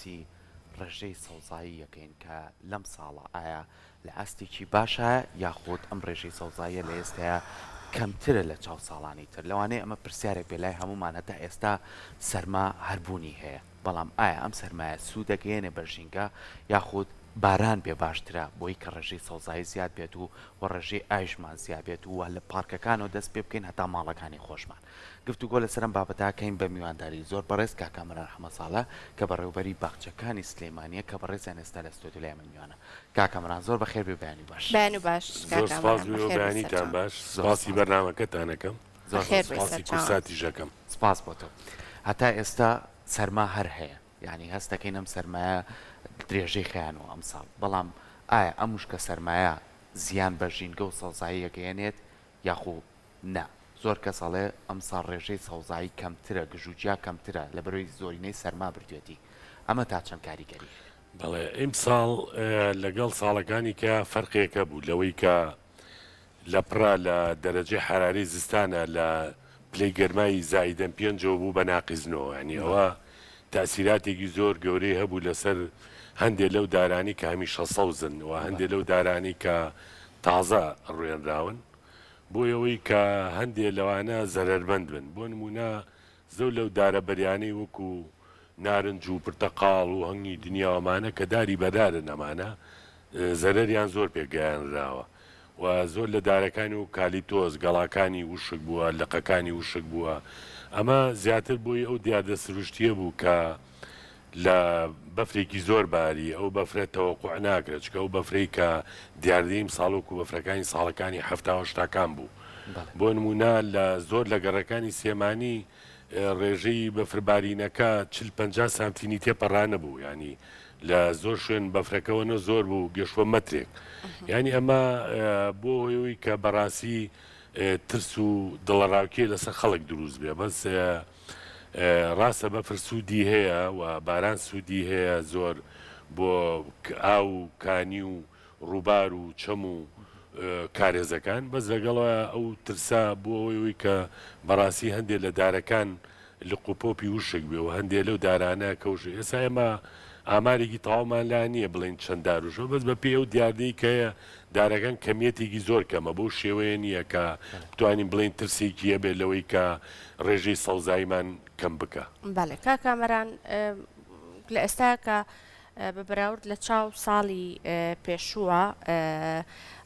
باسی ڕێژەی سەوزایی یەکەین کە لەم ساڵە ئایا لە ئاستێکی باشایە یاخود ئەم ڕێژەی سەوزاییە لە ئێستایا کەمترە لە چاو ساڵانی تر؟ لەوانەیە ئەمە پرسیارێک بێ لای هەموومان هەتا ئێستا سەرما هەر بوونی هەیە بەڵام ئایا ئەم سەرمایە سوود دەگەیەنێ بە ژینگە یاخود باران بێ باشترە بۆی کە ڕێژەی سەوزایی زیاد بێت و وە ڕێژەی ئاویشمان زیاد بێت و وە لە پارکەکانەوە دەست پێ بکەین هەتا ماڵەکانی خۆشمان گفتوگۆ لەسەر ئەم بابەتە ئەکەین بە میوانداری زۆر بەڕێز کاک کامەران حەمەساڵە کە بەڕێوبەری باخچەکانی سلێمانیە کە بەڕێزیان ئێستا لە ستۆدیۆ لای ئێمە میوانە. کاک کامەران زۆر بەخێر بێی بەیانی باش. بەیانی باش کاک زۆر سپاس کامەران بۆ ئێوە بەخێر بێی بەیانیتان سەرچاوم. باش زۆر سپاسی سپاس. بەرنامەکەتان ئەکەم زۆر زۆر بەخێر بێی سپاس. سپاسی سەرچاوم. کورساتیش ئەکەم. سپاس بۆ تۆ. هەتا ئێستا سەرما هەر هەیە یانی هەست دەکەین ئەم سەرمایە درێژەی خەیانەوە ئەمساڵ بەڵام ئایا ئەم وشکە سەرمایە زیان بە ژینگە و سەوزایی ئەگەیەنێت یاخو نا زۆر کەس ئەڵێ ئەمساڵ ڕێژەی سەوزایی کەمترە گژوگیا کەمترە لەبەرئەوەی زۆرینەی سەرما بردوێتی ئەمە تا چەند کاریگەری هەیە؟ بەڵێ ئیمساڵ لەگەڵ ساڵەکانی کە فەرقێک هەبوو لەوەی کە لە پڕا لە دەرەجەی حەرارەی زستانە لە پلەی گەرمای زائیدەن پێنجەوە بوو بە ناقیس نۆ یانی ئەوە تەئسیراتێکی زۆر گەورەی هەبوو لەسەر هەندێ لەو دارانی کە هەمیشە سەوزن و هەندێ لەو دارانی کە تازە ڕوێنراون بۆ ئەوەی کە هەندێ لەوانە زەرەرمەند بن بۆ نموونە زۆر لەو دارە بەریانەی وەکو نارنج و پرتەقاڵ و هەنگی دنیا و ئەمانە کە داری بەدارن ئەمانە زەرەریان زۆر پێ گەیانراوە و زۆر لە دارەکانی وەک کالیتۆس گەڵاکانی وشک بووە لقەکانی وشک بووە ئەمە زیاتر بۆی ئەو دیاردە سروشتیە بوو کە لە بەفرێکی زۆر باری، ئەو بەفرە تەوەقوع ناکرێت، چونکە ئەو بەفرەی کە دیاردەی ئیمساڵ وەکو بەفرەکانی ساڵەکانی حەفتا و هەشتاکان بوو. بۆ نموونە لە زۆر لە گەڕەکانی سلێمانی ڕێژەی بەفربارینەکە 40 50 سانتینی تێپەڕانەبوو، یانی لە زۆر شوێن بەفرەکە وەنە زۆر بوو گەشتوە مەترێک. یانی ئەمە بۆ هۆی ئەوەی کە بەڕاستی ترس و دڵەڕاوکێ لەسەر خەڵک دروست بێ بەس ڕاستە بەفر سوودی هەیە و باران سوودی هەیە زۆر بۆ ئاو و کانی و ڕووبار و چەم و کارێزەکان بەس لەگەڵ ئەو ترسە بۆ ئەوەی کە بەڕاستی هەندێک لە دارەکان لق و پۆپی وشک بێ و هەندێ لەو دارانە کەوش ئێستا ئێمە ئامارێکی تەواومان لا نییە بڵێین چەند دار وشکە بەس بەپێی ئەو دیاردەی کە هەیە دارەکان کەمیەتێکی زۆر کەمە بەو شێوەیە نییە کە بتوانین بڵێین ترسێکی هەبێت لەوەی کە ڕێژەی سەوزاییمان کەم بکا. بەڵێ کاک کامەران لە ئێستا کە بە بەراورد لە چاو ساڵی پێشووە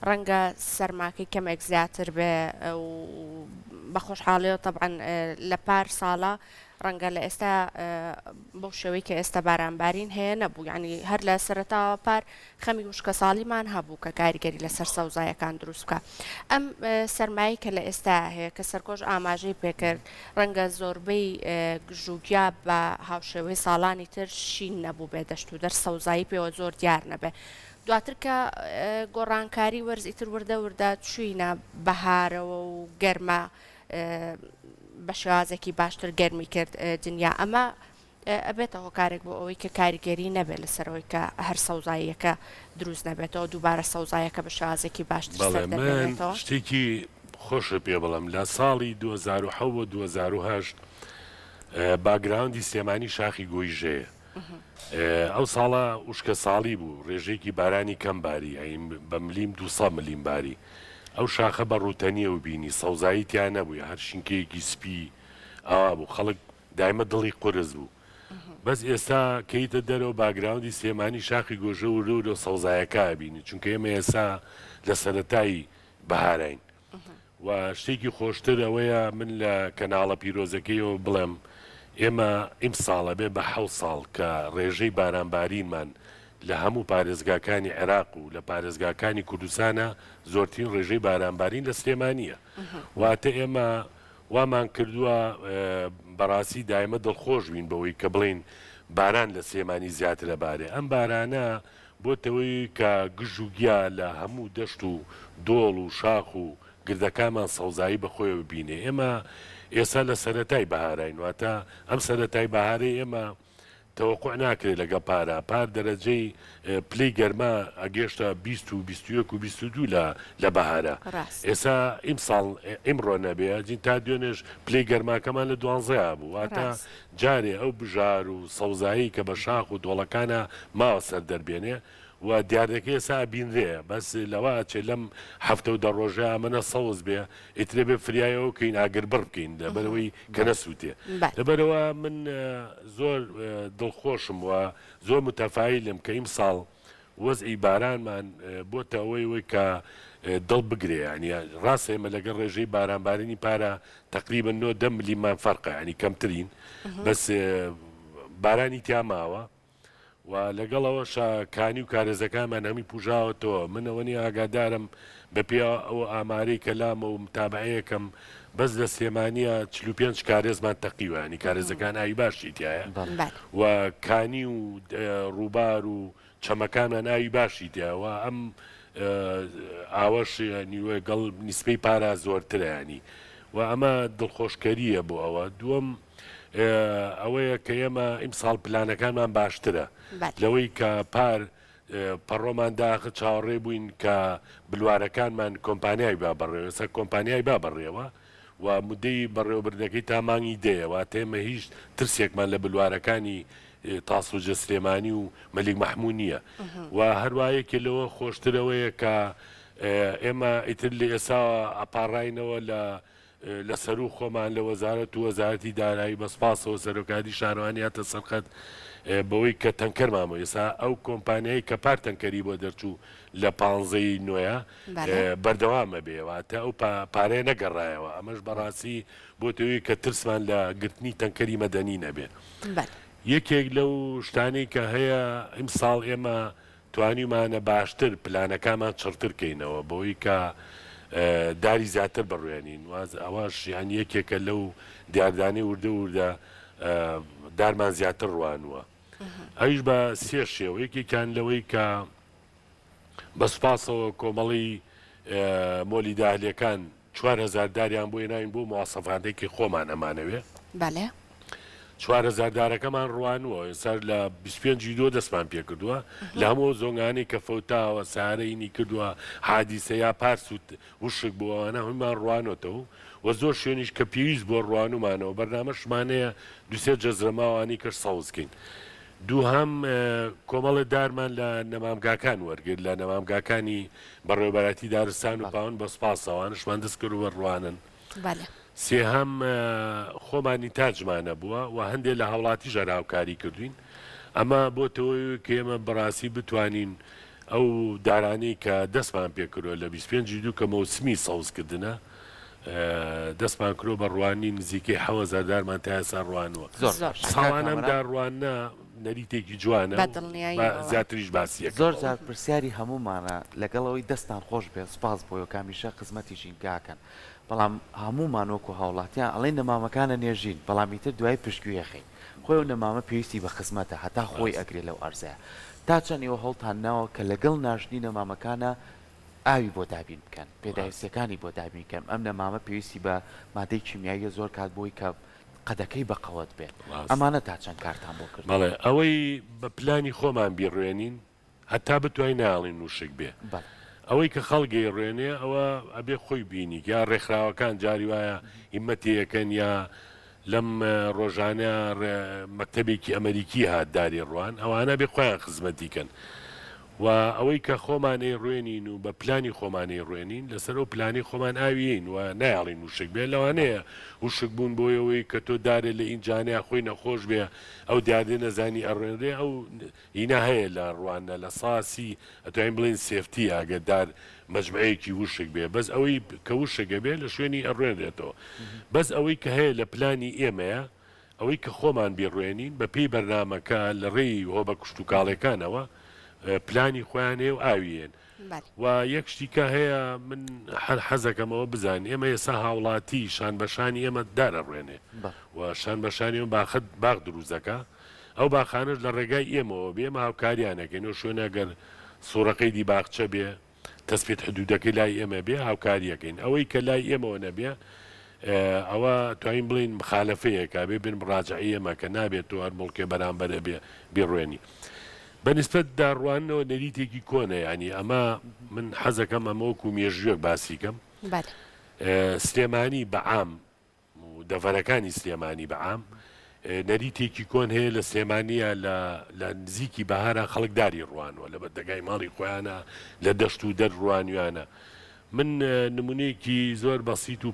ڕەنگە سەرماکەی کەمێک زیاتر بێ و بە خۆشحاڵیەوە تەبعەن لە پار ساڵە ڕەنگە لە ئێستا بەو شێوەی کە ئێستا بارانبارین هەیە نەبوو یانی هەر لە سەرەتاوە پار خەمی وشکەساڵیمان هەبوو کە کاریگەری لەسەر سەوزایەکان دروست بکا. ئەم سەرمایەی کە لە ئێستا هەیە کە سەرکۆش ئاماژەی پێکرد ڕەنگە زۆربەی گژوگیا بە هاوشێوەی ساڵانی تر شین نەبووبێ دەشت و دەر سەوزایی پێوە زۆر دیار نەبێ دواتر کە گۆڕانکاری وەرز ئیتر وردە وردە چووینە بەهارەوە و گەرما بە شێوازێکی باشتر گەرمی کرد دنیا ئەمە ئەبێتە هۆکارێک بۆ ئەوەی کە کاریگەری نەبێت لەسەر ئەوەی کە هەر سەوزاییەکە دروست نەبێتەوە دووبارە سەوزایەکە بە شێوازێکی باشتر بەڵێ سەر من دەبێنێتەوە. شتێکی خۆشت پێ بڵێم لە ساڵی 2007 بۆ 2008 باکگراوندی سلێمانی شاخی گۆیژەیە ئەو ساڵە وشکە ساڵی بوو ڕێژەیەکی بارانی کەم باری ئەی بە ملیم 200 ملیم باری ئەو شاخە بە ڕووتەنیەوە بینی سەوزایی تیا نەبوو هەر شینکەیەکی سپی ئاوا بوو خەڵک دایمە دڵی قورس بوو بەس ئێستا کەیتە دەرەوە باگراوندی سلێمانی شاخی گۆژە وردە وردە سەوزایەکە ئەبینی چونکە ئێمە ئێستا لە سەرەتای بەهاراین و شتێکی خۆشتر ئەوەیە من لە کەناڵە پیرۆزەکەیەوە بڵێم ئێمە ئیمساڵە بێ بە حەو ساڵ کە ڕێژەی بارانبارینمان لە هەموو پارێزگاکانی عێراق و لە پارێزگاکانی کوردستانە زۆرترین ڕێژەی بارانبارین لە سلێمانیە واتە ئێمە وامان کردووە بەڕاستی دایمە دڵخۆش بین بەوەی کە بڵێین باران لە سلێمانی زیاترە بارێ ئەم بارانە بۆتەوەی کە گژ و گیا لە هەموو دەشت و دۆڵ و شاخ و گردەکانمان سەوزایی بە خۆیەوە ببینێ ئێمە ئێستا لە سەرەتای بەهاراین واتە ئەم سەرەتای بەهارەی ئێمە. تەوەقوع ناکرێ لەگەڵ پارا، پار دەرەجەی پلەی گەرما ئەگێشتە 20 و 21 و 22 لە لە بەهارا. ڕاستە. ئێسا ئیمساڵ ئیمڕۆ نەبێ ئەجین تا دوێنێش پلەی گەرماکەمان لە دوانزەیا بوو. واتە ڕاستە. جارێ ئەو بژار و سەوزایی کە بە شاخ و دۆڵەکانا ماوە سەر دەربێنێ و دیاردەکەی ئێستا ئەبینرێ بەس لەوە ئەچێ لەم هەفتە و دە ڕۆژە ئەمەنە سەوز بێ ئیتر ئەبێ فریای ئەوە بکەین ئاگربڕ بکەین لەبەرئەوەی کە نەسووتێ لەبەرئەوە من زۆر دڵخۆشم و زۆر متەفایلم کە ئیمساڵ وەزعی بارانمان بۆتە ئەوەی وەی کە دڵ بگرێ یانی ڕاستە ئێمە لەگەڵ ڕێژەی بارانبارینی پارە تەقریبەن نۆ دە ملیممان فەرقە یانی کەمترین بەس بارانی تیا ماوە و لەگەڵ ئەوەشا کانی و کارێزەکانمان هەمووی پوژاوەتەوە، من ئەوە نیە ئاگادارم بە پێی ئەو ئامارەی کە لامە و متابەعەیەکەم بەس لە سلێمانیە 45 کارێزمان تەقیوە یانی کارێزەکان ئاوی باشی تیایە و کانی و ڕووبار و چەمەکانمان ئاوی باشی تیایە و ئەم ئاوەش نیوە گەڵ نیسبەی پارا زۆرترە یانی و ئەمە دڵخۆشکەریە بۆ ئەوە دووەم ئەوەیە کە ئێمە ئیمساڵ پلانەکانمان باشترە لەوەی کە پار پەڕۆمان داخت چاوەڕێ بووین کە بلوارەکانمان کۆمپانیای با بەڕێوە ئێستا کۆمپانیای با بەڕێوە و مدەی بەڕێوەبردنەکەی تا مانگی دەیە واتە ئێمە هیچ ترسێکمان لە بلوارەکانی تاسڵوجە سلێمانی و مەلیک مەحموو نییە و هەروە یەکێ لەوە خۆشترەوەیە کە ئێمە ئیتر لە ئێساوە ئەپاڕاینەوە لە لە سەروو خۆمان لە وەزارەت و وەزارەتی دارایی بە سپاسەوە سەرۆکایەتی شارەوانی هاتە سەر خەت بەوەی کە تەنکەرمان بۆ ئێستا ئەو کۆمپانیای کە پار تەنکەری بۆ دەرچوو لە پانزەی نۆیە بەردەوامە بێ واتە ئەو پارەیە نەگەڕایەوە ئەمەش بەڕاستی بۆتە هۆی کە ترسمان لە گرتنی تەنکەری مەدەنی نەبێ. یەکێک لەو شتانەی کە هەیە ئیمساڵ ئێمە توانیومانە باشتر پلانەکانمان چڕتر کەینەوە بەوەی کە داری زیاتر بڕوێنین واز ئەوەش یانی یەکێکە لەو دیاردانەی وردە وردە دارمان زیاتر ڕوانووە ئەویش بە سێ شێوە یەکێکیان لەوەی کە بە سوپاسەوە کۆمەڵی مۆلیدە ئەهلیەکان 4000 داریان بۆ هێناوین بۆ مواسەفاتێکی خۆمان ئەمانەوێ. بەلێ. 4000 دارەکەمان ڕوانووە ئێستا لە 25 ی دۆ دەستمان پێکردووە لە هەموو ئەو زۆنگانەی کە فەوتاوە سارە هینی کردووە حادیسە یا پارس و وشک بووە ئەوانە هەموومان ڕوانۆتەوە و زۆر شوێنیش کە پێویست بووە ڕوانوومانەوە بەرنامەشمان هەیە دوو سێ جەزرە ماوانی کەش سەوز کەین. دووهەم کۆمەڵێ دارمان لە نەمامگاکان وەرگرت لە نەمامگاکانی بەڕێوەبەرایەتی دارستان و پاوەن بە سوپاسەوە ئەوانەشمان دەست کردووە بە ڕوانن. سێهەم خۆمان ئینتاجمان هەبووە و هەندێ لە هاوڵاتیش هەر هاوکاری کردووین ئەمە بۆتە هۆی کە ئێمە بەڕاستی بتوانین ئەو دارانەی کە دەستمان پێکردووە لە 25 ی دوو کە مەوسمی سەوزکردنە دەستمان کردووە بە ڕواننی نزیکەی 7000 دارمان تا ئێستا ڕوانووە. زۆر باش. ساڵانە ئەم دار ڕواننە نەریتێکی جوانە بە و دڵنیاییەوە. زیاتریش باسی ئەکەم. زۆر جار پرسیاری هەموومانە لەگەڵ ئەوەی دەستتان خۆش بێت سوپاس بۆ ئێوە کە هەمیشە خزمەتی ژینگە ئەکەن بەڵام هەموومان وەکو هاوڵاتیان ئەڵێین نەمامەکانە نێژین بەڵام ئیتر دوای پشتگوێ ئەخەین خۆی ئەو نەمامە پێویستی بە خزمەتە هەتا خۆی ئەگرێ لەو ئەرزەیا تا چەند ئێوە هەوڵتان ناوە کە لەگەڵ ناشتنی نەمامەکانا ئاوی بۆ دابین بکەن پێداویستیەکانی بۆ دابین کەن ئەم نەمامە پێویستی بە مادەی کیمیاییە زۆر کات بۆی کە قەدەکەی بە قەوەت بێت ئەمانە تا چەند کارتان بۆ کردوون؟ بەڵێ ئەوەی بە پلانی خۆمان بیڕوێنین هەتا بتوانین نایەڵین وشک بێ. ئەوەی کە خەڵک ئەیڕوێنێ ئەوە ئەبێ خۆی بینی یا ڕێکخراوەکان جاری وایە هیمەتی ئەکەن یا لەم ڕۆژانە مەکتەبێکی ئەمەریکی هات داری ڕوان ئەوانە ئەبێ خۆیان خزمەتی کەن و ئەوەی کە خۆمان ئەیڕوێنین و بە پلانی خۆمان ئەیڕوێنین لەسەر ئەو پلانی خۆمان ئاویین و نایەڵین وشک بێ لەوانەیە وشک بوون بۆی ئەوەی کە تۆ دارێ لە ئینجانەیا خۆی نەخۆش بێ ئەو دیاردەی نەزانی ئەڕوێنرێ ئەو هینا هەیە لە ڕواننە لە ساسی ئەتوانین بڵێین سێفتیە ئەگەر دار مەجموعەیەکی وشک بێ بەس ئەوەی کە وشک ئەبێ لە شوێنی ئەڕوێنرێتەوە بەس ئەوەی کە هەیە لە پلانی ئێمەیە ئەوەی کە خۆمان بیڕوێنین بە پێی بەرنامەکە لە ڕێی هۆبە کشتوکاڵێکانەوە پلانی خۆیان هەیە و ئاویێن و یەک شتی کە هەیە من هەر حەزەکەم ئەوە بزانن ئێمە ئێستا هاوڵاتی شان بە شانی ئێمە دار ئەڕوێنێ و شان بە شانی ئێمە باخە باخ دروست دەکا ئەو باخانەش لە ڕێگای ئێمەوە بێ ئێمە هاوکاریان ئەکەین ئەو شوێنە گەر سوڕەکەی دی باخچە بێ تەسبیت حدودەکەی لای ئێمە بێ هاوکاری ئەکەین ئەوەی کە لای ئێمەوە نەبێ. ئەوە توانین بڵێین مخالەفەیەکە ئەبێ بێن مڕاجەعەی ئێمە کە نابێت تۆ هەر موڵکێ بەرامبەر ئەبێ بیڕوێنی. بە نیسبەت داڕواننەوە نەریتێکی کۆنە یانی ئەمە من حەزەکەم ئەمە وەکوو مێژوویەک باسی کەم. بەلێ. سلێمانی بە عام و دەڤەرەکانی سلێمانی بە عام نەریتێکی کۆن هەیە لە سلێمانییە لە لە نزیکی بەهارا خەڵک داری ڕوانوە لە بەردەگای ماڵی خۆیانە لە دەشت و دەر ڕوانویانە من نمونەیەکی زۆر بەسیت و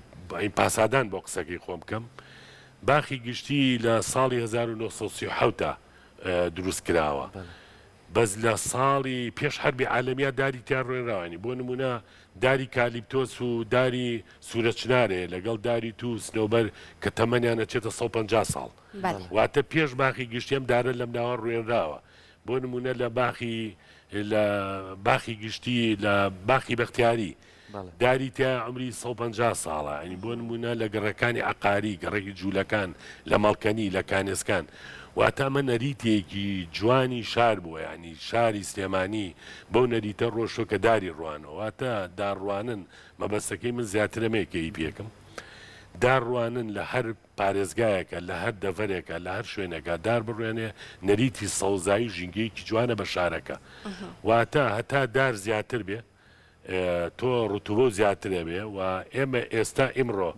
پاسادان بۆ قسەکەی خۆم بکەم باخی گشتی لە ساڵی 1937 دروست کراوە بەس لە ساڵی پێش حەربی عالەمیا داری تیا ڕوێنراوە یانی بۆ نمونە داری کالیپتۆس و داری سورە چنار هەیە لەگەڵ داری توو سنەوبەر کە تەمەنیان ئەچێتە 150 ساڵ واتە پێش باخی گشتی ئەم دارە لەم ناوە ڕوێنراوە بۆ نمونە لە باخی لە باخی گشتی لە باخی بەختیاری داری تیایە عومری 150 ساڵە یانی بۆ نموونە لە گەڕەکانی عەقاری، گەڕەکی جوولەکان، لە مەڵکەنی، لە کانێسکان. واتە ئەمە نەریتێکی جوانی شار بووە یانی شاری سلێمانی بەو نەریتە ڕۆشتووە کە داری ڕوانوە. واتە دار ڕوانن مەبەستەکەی من زیاتر ئەمەیە کە ئی پێکم. دار ڕوانن لە هەر پارێزگایەکە، لە هەر دەڤەرێکە، لە هەر شوێنێکا دار بڕوێنێ نەریتی سەوزایی و ژینگەیەکی جوانە بە شارەکە. واتە هەتا دار زیاتر بێ تۆ ڕتوبەو زیاتر ئەبێ و ئێمە ئێستا ئیمڕۆ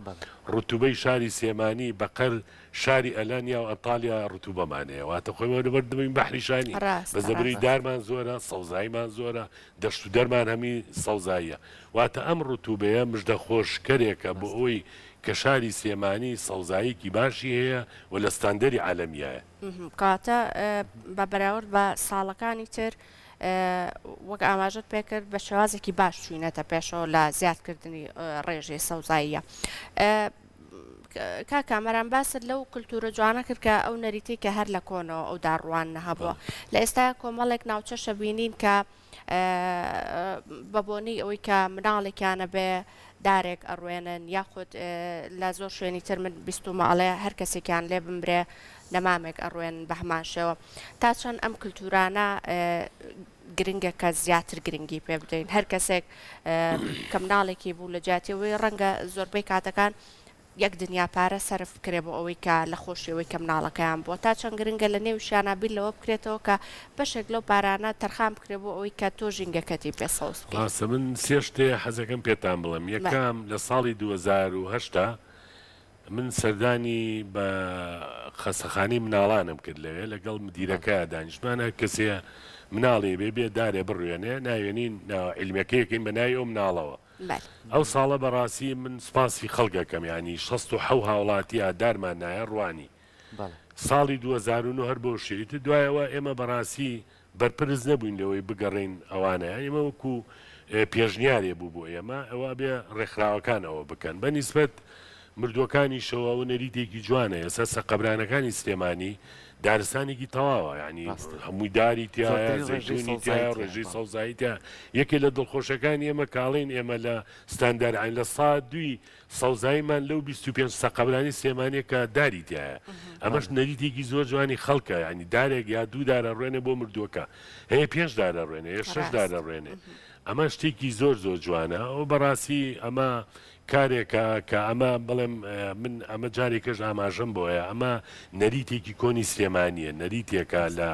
ڕتوبەی شاری سلێمانی بەقەر شاری ئەلانیا و ئەنتالیا ڕتوبەمان هەیە واتە خۆی لەبەر دەبین بەحری شانی بەس لەبری دارمان زۆرە سەوزاییمان زۆرە دەشت و دەرمان هەمی سەوزاییە واتە ئەم ڕتوبەیە مژدە خۆشکەرێکە بۆ ئەوەی کە شاری سلێمانی سەوزاییەکی باشی هەیە و لە ستاندەری عالەمیایە. کەواتە بە بەراورد بە ساڵەکانی تر وەک ئاماژەت پێکرد بە شێوازێکی باش چوینەتە پێشەوە لە زیادکردنی ڕێژەی سەوزاییە. کاک کامەران باست لەو کللتورە جوانە کرد کە ئەو نەریتی کە هەر لە کۆنەوە ئەو داڕوان هەبووە لە ئێستا کۆمەڵێک ناوچە شەبینین کە بە بۆنەی ئەوەی کە مناڵێکیانە بێ دارێک ئەڕوێنن یاخود لە زۆر شوێنی تر من بیستومە ئەڵێ هەر کەسێکیان لێ بمرێ نەمامێک ئەڕوێنن بە هەمان شێوە تا چەند ئەم کلتورانە گرنگە کە زیاتر گرنگی پێ بدەین هەر کەسێک کە مناڵێکی بوو لە جیاتی ئەوەی ڕەنگە زۆربەی کاتەکان یەک دنیا پارە سەرف بکرێ بۆ ئەوەی کە لە خۆشی ئەوەی کە مناڵەکەیان بووە تا چەند گرنگە لە نێویشیانا بیر لەوە بکرێتەوە کە بەشێک لەو پارانە تەرخان بکرێ بۆ ئەوەی کە تۆ ژینگەکەتی پێ سەوز بکەی. ڕاستە من سێ شت هەیە حەزەکەم پێتان بڵێم یەکەم لە ساڵی 2008 من سەردانی بە خەستەخانەی مناڵانم کرد لەوێ لەگەڵ مدیرەکە دانیشتمان هەر کەسێ مناڵێ بێ بێ دارێ بڕوێنێ ناوێنین ناوە عیلمیەکەیەکەین بە ناوی ئەو مناڵەوە ئەو ساڵە بەڕاستی من سوپاسی خەڵک ئەکەم یانی 67 هاوڵاتی ئادارمان نایە ڕوانی ساڵی 2009 هەر بەو شێوەی تر دوایەوە ئێمە بەڕاستی بەرپرس نەبووین لەوەی بگەڕێین ئەوانە یانی ئێمە وەکو پێشنیارێ بوو بۆ ئێمە ئەوە ئەبێ ڕێکخراوەکان ئەوە بکەن بە نیسبەت مردووەکانیشەوە ئەوە نەریتێکی جوانە ئێستا سەرقەبرانەکانی سلێمانی دارستانێکی تەواوە یانی هەمووی داری تیایە زەیتونی تیایە ڕێژەی سەوزایی تیایە یەکێ لە دڵخۆشەکانی ئێمە کاڵین ئێمە لە ستاندار عین لە سا دووی سەوزاییمان لەو 25 سەقەبرانی سلێمانیە کە داری تیایە ئەمەش نەریتێکی زۆر جوانی خەڵکە ینی دارێک یا دوو دارە ڕوێنێ بۆ مردووەکە هەیە پێنج دارە ڕوێنێ هەیە شەش دارە ڕوێنێ ئەمە شتێکی زۆر زۆر جوانە ئەو بەڕاستی ئەمە کارێکە کە ئەمە بڵێم من ئەمە جارێکەش ئاماژەم بۆیە ئەمە نەریتێکی کۆنی سلێمانییە نەریتێکە لە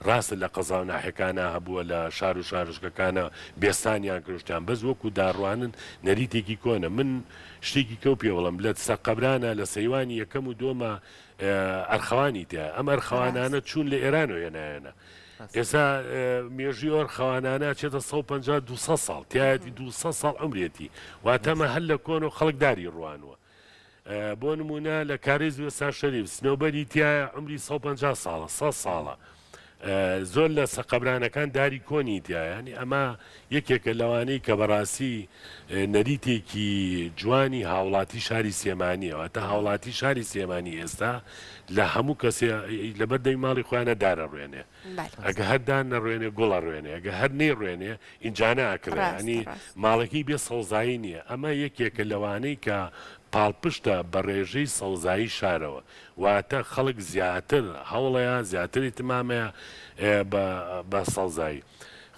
ڕاستە لە قەزا و ناحیەکانا هەبووە لە شار و شارۆچکەکانا بێستانیان کرۆشتیان بەس وەکو داڕوانن نەریتێکی کۆنە من شتێکی کەو پێ بڵێم لە سەرقەبرانە لە سەیوانی یەکەم و دووەما ئەرخەوانی تیایە ئەم ئەرخەوانانە چوون لە ئێرانەوە هێنایانە ئێستا مێژووی ئەو ئەرخەوانانە ئەچێتە 150 200 ساڵ تایەتی 200 ساڵ عمرێتی واتە ئەمە هەر لە کۆن و خەڵک داری ڕوانوە بۆ نمونە لە کارێز وێستا شەریف سنەوبەری تایە عمری 150 ساڵە 100 ساڵە زۆر لە سەقەبرانەکان داری کۆنی تایە ینی ئەمە یەکێکە لەوانەی کە بەڕاستی نەریتێکی جوانی هاوڵاتی شاری سلێمانیە واتە هاوڵاتی شاری سلێمانی ئێستا لە هەموو کەسێ لەبەر دەمی ماڵی خۆیانە دار ئەڕوێنێ ئەگە هەر دار نەڕوێنێ گوڵ ئەڕوێنێ ئەگە هەر نەیڕوێنێ ئینجا ناکڕێ ینی ماڵەکەی بێ سەوزایی نییە ئەمە یەکێکە لەوانەی کە پاڵپشتە بە ڕێژەی سەوزایی شارەوە واتە خەڵک زیاتر هەوڵەیە زیاتر ئیتمامەیە بە سەوزایی.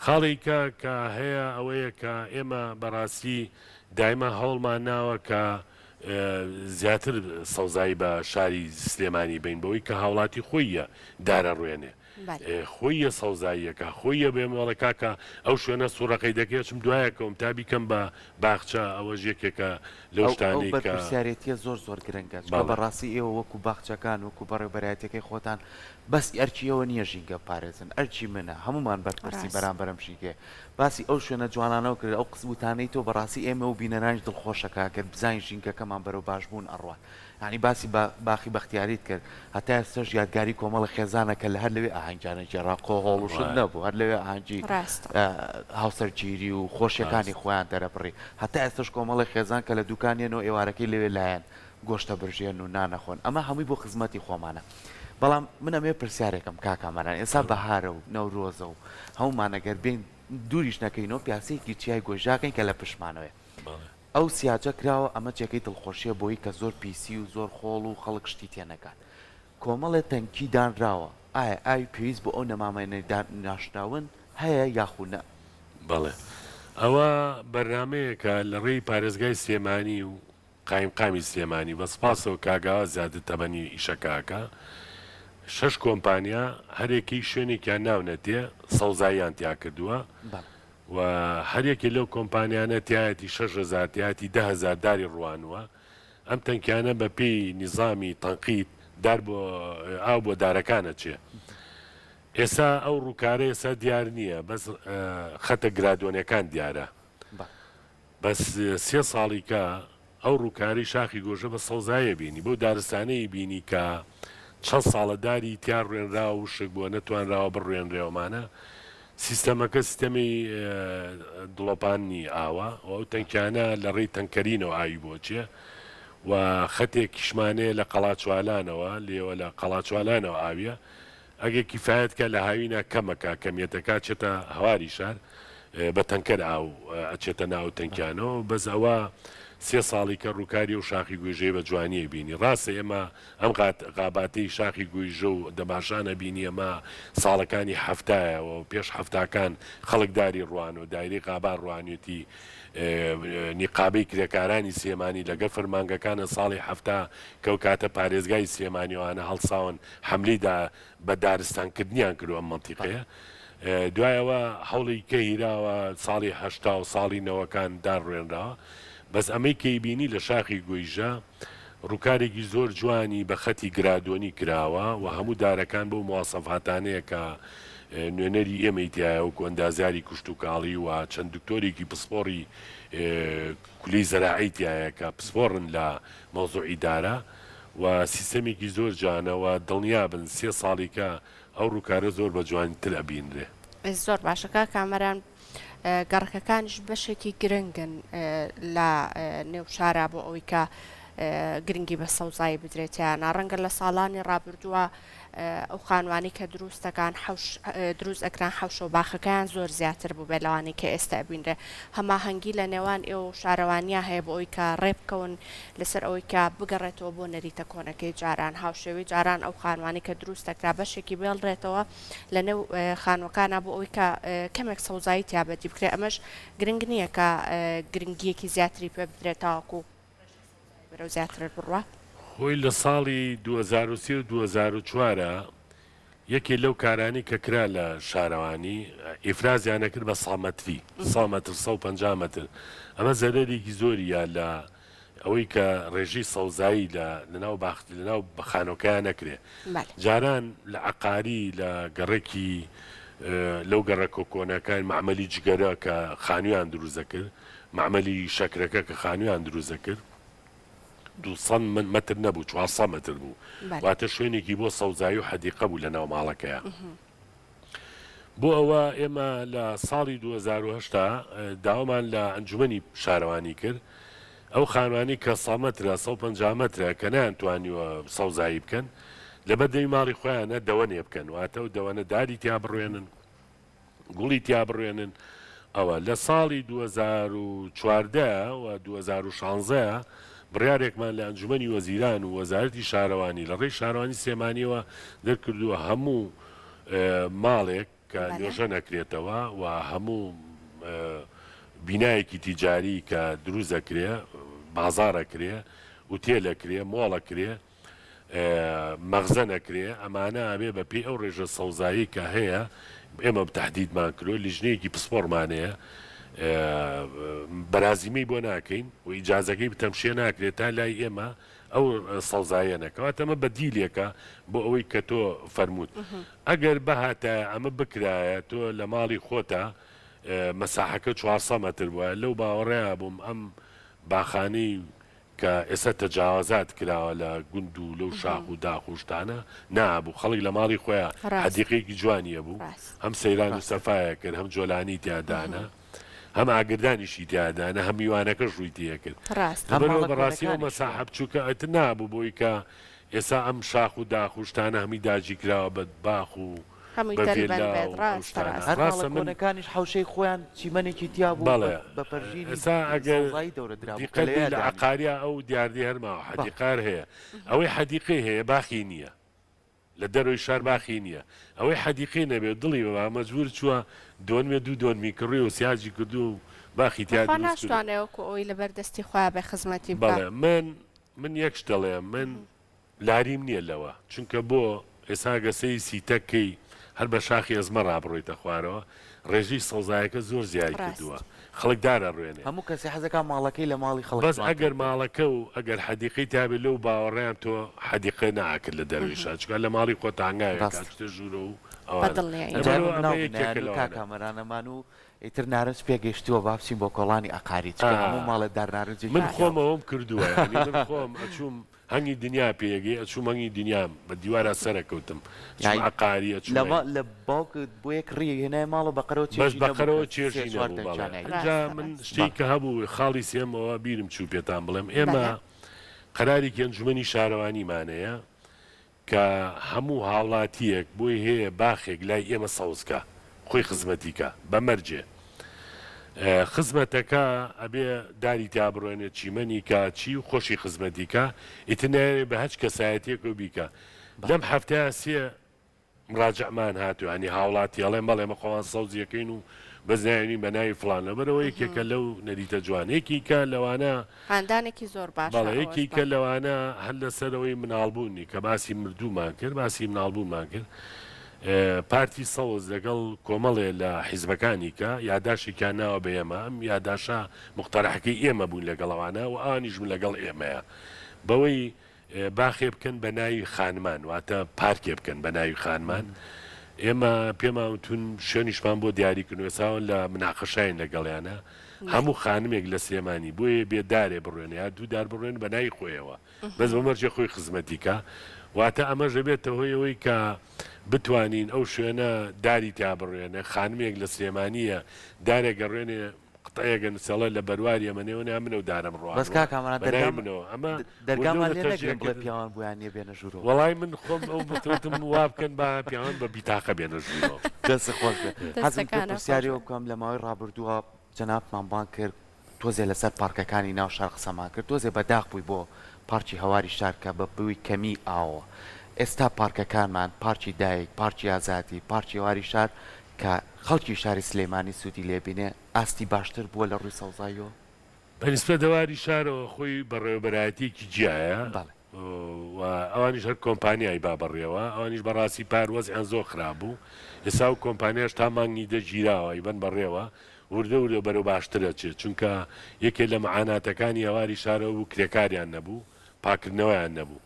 خاڵی کە کە هەیە ئەوەیە کە ئێمە بەڕاستی دایما هەوڵمان ناوە کە. زیاتر سەوزایی بە شاری سلێمانی بین بەوەی کە هاوڵاتی خۆیە دارە ڕوێنێ خۆیە سەوزاییەکە خۆیە بێم وەڵێ کاکە ئەو شوێنە سوڕەکەی دەکەی ئەچم دوایەکەوم تا بیکەم بە باخچە ئەوەش یەکێکە لەو ئەو ئەو شتانەی کە بەرپرسیارێتیە زۆر زۆر گرنگە چونکە بەڵێ. بەڕاستی ئێوە وەکو باخچەکان وەکو بەڕێوبەرایەتیەکەی خۆتان بەس ئەرکی ئێوە نیە ژینگە بپارێزن ئەرکی منە هەموومان بەرپرسین ڕاست. بەرامبەر ئەم ژینگەیە باسی ئەو شوێنە جوانانەو کرد ئەو قس وتانەی تۆ بەڕاستی ئێمە و بینەرانیش دڵخۆشەکا گەر بزانین ژینگەکەمان بەرەو باشبوون ئەڕوات یانی باسی باخی بەختیاریت کرد هەتا ئێستاش یادگاری کۆمەڵە خێزانە کە لە هەر لەوێ ئاهەنگیان ئەگێڕا قۆ هۆڵ و شت نەبوو هەر لەوێ ئاهەنگی هاوسەرگیری و خۆشیەکانی خۆیان دەرەبڕی هەتا ئێستاش کۆمەڵێک خێزان کە لە دوکان یەنەوە ئێوارەکەی لەوێ لایەن گۆشتە برژێن و نان ئەخۆن ئەمە هەمووی بۆ خزمەتی خۆمانە بەڵام من ئەمەوێ پرسیارێکم کاک کامەران ئێستا بەهارە و نەورۆزە و هەموومان ئەگەر بێین دووریش نەکەینەوە پیاسەیەکی چیای گۆیژاکەین کە لە پشتمانەوەیە ئەو سیاجە کراوە ئەمە جێگەی دڵخۆشیە بۆی کە زۆر پیسی و زۆر خۆڵ و خەڵک شتی تێنەگات کۆمەڵێ تەنکی دانراوە ئایا ئاوی پێویست بۆ ئەو نەمامانەی ناشراون هەیە یاخو نە؟ بەڵێ ئەوە بەرنامەیەکە لە ڕێی پارێزگای سلێمانی و قایمقامی سلێمانی بە سپاسەوە کاک ئاواز زیاتر تەبەنی ئیشەکە ئەکا شەش کۆمپانیا هەرێکەی شوێنێکیان ناونەتێ سەوزاییان تیا کردووە و هەر یەکێ لەو کۆمپانیانە تیایەتی 6000 تیایەتی 10000 داری ڕوانووە ئەم تەنکیانە بە پێی نیزامی تەنقیت دار بۆ ئاو بۆ دارەکان ئەچێ ئێسا ئەو ڕووکارە ئێسا دیار نییە بەس خەتە گرادۆنەکان دیارە بەس سێ ساڵی کە ئەو ڕووکارەی شاخی گۆژە بە سەوزایە بینی، بەو دارستانەی بینی کە چەند ساڵە داری تیا ڕوێنراوە وشک بووە نەتوانراوە بڕوێنرێ ئەمانە سیستەمەکە سیستەمی دڵۆپاننی ئاوە و ئەو تەنکیانە لە ڕێی تەنکەرینەوە ئاوی بۆ چێ و خەتێکیشمانەیە لە قەڵاچوالانەوە لێوە لە قەڵاچوالانەوە ئاویە ئەگەر کیفایەت کا لە هاوینا کەمەکا کەمیەتەکا ئەچێتە هەواری شار بە تەنکەر ئاو ئەچێتە ناو تەنکیانەوە بەس ئەوە سێ ساڵی کە ڕووکاری و شاخی گویژەی بە جوانیە بینی ڕاستە ئێمە ئەم غاباتەی شاخی گویژە و دەماشانە بینی ئەمە ساڵەکانی حەفتایە و پێش حەفتاکان خەڵک داری ڕوان و دایرەی غابان ڕوانیەتی نیقابەی کرێکارانی سلێمانی لەگەڵ فەرمانگەکانە ساڵی حەفتا کەو کاتە پارێزگای سلێمانیوانە هەڵساون حەملەی دا بە دارستان کردنیان کردوە ئەم مەنتیقەیە دوای ئەوە هەوڵی کە هیراوە ساڵی هەشتا و ساڵی نەوەکان دار ڕوێنراوە بەس ئەمەی کەی بینی لە شاخی گۆیژە ڕووکارێکی زۆر جوانی بە خەتی گرادۆنی کراوە و هەموو دارەکان بەو مواسەفاتانەیە کە نوێنەری ئێمەی تایە وەکو ئەندازیاری کشتوکاڵی و چەند دکتۆرێکی پسپۆڕی کولی زەراعی تایە کە پسپۆڕن لە مەوزوعی دارە و سیستەمێکی زۆر جوانە و دڵنیابن سێ ساڵیکە ئەو ڕووکارە زۆر بە جوانیتر ئەبینرێ. زۆر باشە کاک کامەران گەڕەکەکانیش بەشێکی گرنگن لە نێو شارا بۆ ئەوەی کە گرنگی بە سەوزایی بدرێت یان ڕەنگە لە ساڵانی ڕابردووە ئەو خانوانەی کە دروست دەکان حەوش دروست ئەکران حەوشە و باخەکەیان زۆر زیاتر بووبێت لەوانەی کە ئێستا ئەبینرێ هەماهەنگی لە نێوان ئێوە و شارەوانیا هەیە بۆ ئەوی کە ڕێ بکەون لەسەر ئەوەی کە بگەڕێتەوە بۆ نەریتە کۆنەکەی جاران هاوشێوەی جاران ئەو خانوانەی کە دروست دەکرا بەشێکی بێڵرێتەوە لە نێو خانوەکانا بۆ ئەوەی کە کەمێک سەوزایی تیا بەدی بکرێت ئەمەش گرنگ نییە کە گرنگیەکی زیاتری پێ بدرێت تاوەکو بەرەو زیاتر بڕوا. خۆی لە ساڵی 2003 و 2004 یەکێ لەو کارانەی کە کرا لە شارەوانی ئیفرازیان ئەکرد بە سا مەتری، سا مەتر، 150 مەتر، ئەمە زەرەرێکی زۆری یا لە ئەوەی کە ڕێژەی سەوزایی لە لەناو باخ لەناو خانۆکەیان نەکرێ. جاران لە عەقاری لە گەڕەکی لەو گەڕەکە کۆنەکان مەعمەلی جگەرە کە خانوویان دروست دەکرد، مەعمەلی شەکرەکە کە خانوویان دروست دەکرد 200 مەتر نەبوو 400 مەتر بوو واتە شوێنێکی بۆ سەوزایی و حەدیقە بوو لە ناو ماڵەکەیا. بۆ ئەوە ئێمە لە ساڵی 2008 داوامان لە ئەنجومەنی شارەوانی کرد ئەو خانوانی کە 100 مەترە 150 مەترە کە نەیانتوانیوە سەوزایی بکەن لەبەر دەمی ماڵی خۆیانە دەوەنێ بکەن واتە ئەو دەوەنە داری تیا بڕوێنن گوڵی تیا بڕوێنن ئەوە لە ساڵی 2014 و 2016 بڕیارێکمان لە ئەنجومەنی وەزیران و وەزارەتی شارەوانی لە ڕێی شارەوانی سلێمانیەوە دەرکردووە هەموو ماڵێک کە نۆژە نەکرێتەوە و هەموو بینایەکی تیجاری کە دروست دەکرێ بازاڕ ئەکرێ. ئوتێل ئەکرێ، مۆڵ ئەکرێ، مەخزەن ئەکرێ، ئەمانە ئەبێ بە پێی ئەو ڕێژە سەوزایەی کە هەیە ئێمە تەحدیدمان کردوە، لیژنەیەکی پسپۆڕمان هەیە بەرازیمەی بۆ ناکەین و ئیجازەکەی بتەمشێ ناکرێت تا لای ئێمە ئەو سەوزایە نە. کەواتە ئەمە بەدیلێکە بۆ ئەوەی کە تۆ فەرمووت. ئەگەر بهاتایە ئەمە بکرایە تۆ لە ماڵی خۆتا مەساحەکە 400 مەتر بوایە لەو باوەڕەیا بووم ئەم باخانەی کە ئێستا تەجاوازات کراوە لە گوند و لەو شاخ و داخ و شتانە نابوو خەڵک لە ماڵی خۆیان حەدیقەیەکی جوانی هەبوو هەم سەیران و سەفایە کرد هەم جۆلانی تیا دانا هەم ئاگردانیشی تیا دانا هەم میوانەکەش ڕووی تێ کرد لەبەرئەوە بەڕاستی ئەو مەساحە بچووکە ئیتر نابوو بۆی کە ئێستا ئەم شاخ و داخ و شتانە هەمووی داگیرکراوە بە باخ و هەمووی بە تەلبەند ڤێلا بێت و ئەو ڕاستە شتانە ڕاستە. هەر ماڵە ڕاستە من کۆنەکانیش حەوشەی خۆیان چیمەنێکی تیا بوو بەڵێ بە پەرژینی ئێستا ئەگەر سەوزایی دەورە درابوو کە دیقەت بەی لەوێیا لە دانیشت. عەقاریا ئەو دیاردەی هەر ماوە بەڵێ. حەدیقار هەیە ئەوەی حەدیقەی هەیە باخی نییە لە دەرەوەی شار باخی نییە ئەوەی حەدیقەی نەبێ و دڵی ببا مەجبور چووە دۆنمێ دوو دۆنمی کڕیوە و سیاجی کردووە و باخی تیا بەخوا دروست کردووە. ناشتوانێ وەکو ئەوەی لەبەر دەستی خۆیا بێ خزمەتی بکا. بەڵێ من من یەک شت دەڵێم من لاریم نیە لەوە چونکە بۆ ئێستا گەر سەیری سیتەک کەی هەر بە شاخی ئەزمەڕا بڕۆیتە خوارەوە ڕێژەی سەوزایەکە زۆر زیای کردووە ڕاست. خەڵک دار ئەڕوێنێ. هەموو کەسێ حەزەکا ماڵەکەی لە ماڵی خەڵک بەس جوانتر ئەگەر بێ. ماڵەکە و ئەگەر حەدیقەی تیابێ لەو باوەڕەیام تۆ حەدیقە ناکرد لە دەرەوەی شار چونکە لە ماڵی خۆت هەنگاوێک ڕاستە. ئەچیتە ژوورەوە و بە ئەوانە دڵنیاییەوە. جا لەبەرئەوە ئێمە ئەمە مناڵ بووین یەکێکە نەیانوو کاک لەوانە. کامەرانەمان و ئیتر نارنج پێگەیشتووە با بچین بۆ کۆڵانی ئەقاری چونکە هەموو ماڵێ دار نارنجێکی من تیا خۆم بوو. ئەوەم کردووە یانی من خۆم ئەچووم هەنگی دنیا پێگەی ئەچووم هەنگی دنیام بە دیوارا سەرەکەوتم ئەچووم یای عەقاری ئەچووم لە ما هەی. لە باوکت بۆ یەک ڕی هێنایە ماڵەوە بەقەرەوە بەس چێژی نەبوو بەقەرەوە کە سێ چێژی چوار نەبوو بەڵێ دەنکیان ئەیدا. ئینجا ڕاستە من ڕاستە. شتێک بەڵێ. کە هەبوو خاڵی سێمەوە بیرم چوو پێتان بڵێم ئێمە بەلێ. قەرارێکی ئەنجومەنی شارەوانیمان هەیە کە هەموو هاوڵاتییەک بۆی هەیە باخێک لای ئێمە سەوز کا، خۆی خزمەتی کا، بە مەرجێ خزمەتەکە ئەبێ داری تیا بڕوێنێ، چیمەنی کا، چی و خۆشی خزمەتی کا، ئیتر نایەوێ بە هەچ کەسایەتییەکەوە بیکا. لەم هەفتەیە سێ مراجعمان هاتووە یانی هاوڵاتی ئەڵێن بەڵێ ئێمە خۆمان سەوزی ئەکەین و بەس نایەنین بە ناوی فڵان لەبەرئەوە یەکێکە لەو نەریتە جوانە یەکیکە لەوانە هاندانێکی زۆر باشە بەڵێ ئەوەش یەکیکە بەڵێ. لەوانە هەر لەسەرەوەی مناڵبوونی کە باسی مردوومان کرد باسی مناڵبوونمان کرد پارتی سەوز لەگەڵ کۆمەڵێ لە حیزبەکانی کە یاداشێکیان ناوە بە ئێمە ئەم یاداشە مقتەرحەکەی ئێمە بووین لەگەڵ ئەوانە و ئەوانیش بوون لەگەڵ ئێمەیە بەوەی باخێ بکەن بە ناوی خانمان واتە پارکێ بکەن بە ناوی خانمان ئێمە پێمان وتون شوێنیشمان بۆ دیاری کردن ئێستا لە مناقەشاین لەگەڵیانە هەموو خانمێک لە سلێمانی بۆیە بێ دارێ بڕوێنێ یا دوو دار بڕوێن بە ناوی خۆیەوە بەس بە مەرجێ خۆی خزمەتی کا واتە ئەمەش دەبێتە هۆی ئەوەی کە بتوانین ئەو شوێنە داری تیا بڕوێنێ خانمێک لە سلێمانیە دارێک ئەڕوێنێ قتعەیەک ئەنوسێ لە بەرواری ئەمەنێوە نا منەو دارم بەس ڕوانوە کاک کامەران بە ناوی دەرگام منەوە ئەمە وردە دەرگامان وردە لێ تەشجیع نەگرن بڵێ کردن پیاوان بۆیان نیە بێنە ژوورەوە. وەڵای من خۆم ئەو بتوتم وا بکەن با پیاوان بە بیتاقە بێنە ژوورەوە. دەستت خۆش بێ حەزم کرد دەستەکانت خۆش پرسیاری بێ. ئەوە بکەم لە ماوەی ڕابردووە جەنابتمان بانگ کرد تۆزێ لەسەر پارکەکانی ناو شار قسەمان کرد تۆزێ بەداخ بووی بۆ پارکی هەواری شار کە بە بووی کەمی ئاوە ئێستا پارکەکانمان پارکی دایک پارکی ئازادی پارکی هەواری شار کە خەڵکی شاری سلێمانی سوودی لێ بینێ ئاستی باشتر بووە لە ڕووی سەوزاییەوە؟ بە نیسبەت هەواری شارەوە خۆی بەڕێوەبەرایەتیەکی جیایە بەڵێ. و ئەوانیش هەر کۆمپانیای با بەڕێوە ئەوانیش بەڕاستی پار وەزعیان زۆر خراپ بوو ئێستا ئەو کۆمپانیاش تا مانگی دە گیراوە ئەیبەن بەڕێوە وردە وردە بەرەو باشتر ئەچێت چونکە یەکێ لە معاناتەکانی هەواری شارەوە بوو کرێکاریان نەبوو پاکردنەوەیان نەبوو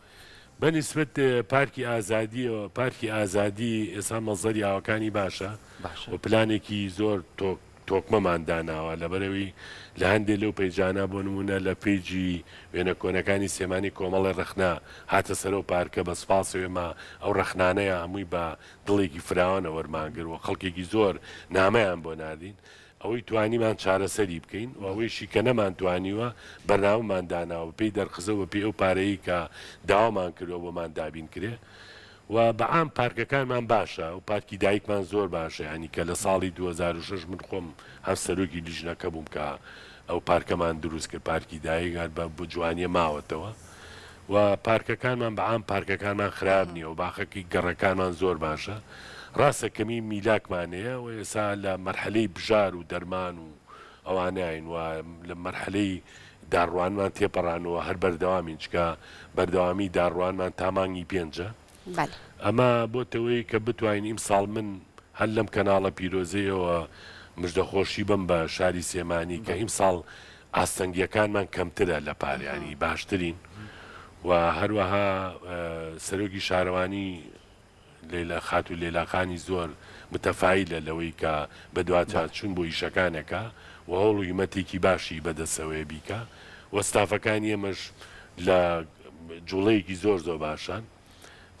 بە نیسبەت پارکی ئازادیەوە پارکی ئازادی ئێستا مەزەری ئاوەکانی باشە باشە. و پلانێکی زۆر تۆک تۆکمەمان داناوە لەبەرئەوەی لە هەندێ لەو پەیجانە بۆ نموونە لە پەیجی وێنە کۆنەکانی سلێمانی کۆمەڵێ ڕەخنە هاتە سەر ئەو پارکە بە سوپاسەوە ئێمە ئەو ڕەخنانەیان هەمووی بە دڵێکی فراوانە وەرمان گرت و خەڵکێکی زۆر نامەیان بۆ ناردین ئەوەی توانیمان چارەسەری بکەین و ئەوەیشی کە نەمانتوانیوە بەرنامەمان داناوە بەپێی دەرخزە و بەپێی ئەو پارەیەی کە داوامان کردوە بۆمان دابین کرێ و بە عام پارکەکانمان باشە و پارکی دایکمان زۆر باشە یانی کە لە ساڵی 2006 من خۆم هەم سەرۆکی لیژنەکە بووم کە ئەو پارکەمان دروست کرد پارکی دایک هەر بە جوانیە ماوەتەوە و پارکەکانمان بە عام پارکەکانمان خراپ نییە و باخەکەی گەڕەکانمان زۆر باشە ڕاستە کەمی میلاکمان هەیە و ئێستا لە مەرحەلەی بژار و دەرمان و ئەوانەین و لە مەرحەلەی. داڕوانمان تێپەڕانووە هەر بەردەوامین چکە بەردەوامی داڕوانمان تا مانگی پێنجە ئەمە بۆتەوەی کە بتوانین ئیمساڵ من هەر لەم کەناڵە پیرۆزەیەوە مژدەخۆشی بم بە شاری سێمانی کە ئیمساڵ ئاستەنگیەکانمان کەمترە لە پار ینی باشترین و هەروەها سەرۆکی شارەوانی لەیلا خاتوو لەیلا خانی زۆر متەفایلە لەوەی کە بەدواچوون بۆ ئیشەکان ئەکا و هەوڵ و هیمەتێکی باشی بەدەسەوەیە بیکا و ستافەکانی ئێمەش لە جوڵەیەکی زۆر زۆر باشان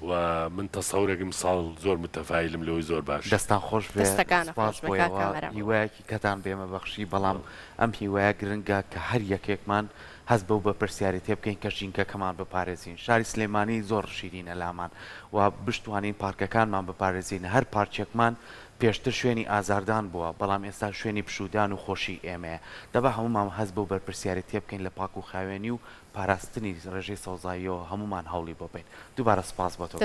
و من تەسەورەکەم ساڵ زۆر متەفایلم لەوەی زۆر باشین. دەستان خۆش بێ دەستەکانت سپاس خۆش بێ بۆ کاک ئێوە کامەران. هیوایەکی کەتان بێمە بەخشی بەڵام ئەم هیوایە گرنگە کە هەر یەکێکمان هەست بەو بەرپرسیارێتیە بکەین کە ژینگەکەمان بپارێزین، شاری سلێمانی زۆر شیرینە لامان و بشتوانین پارکەکانمان بپارێزین، هەر پارکێکمان پێشتر شوێنی ئازاردان بووە، بەڵام ئێستا شوێنی پشوودان و خۆشی ئێمەیە، دەبا هەموومان هەست بەو بەرپرسیارێتیە بکەین لە پاک و خاوێنی و پاراستنی ڕێژەی سەوزاییەوە هەموومان هەوڵی بۆ بەین. دووبارە سوپاس بۆ تۆ.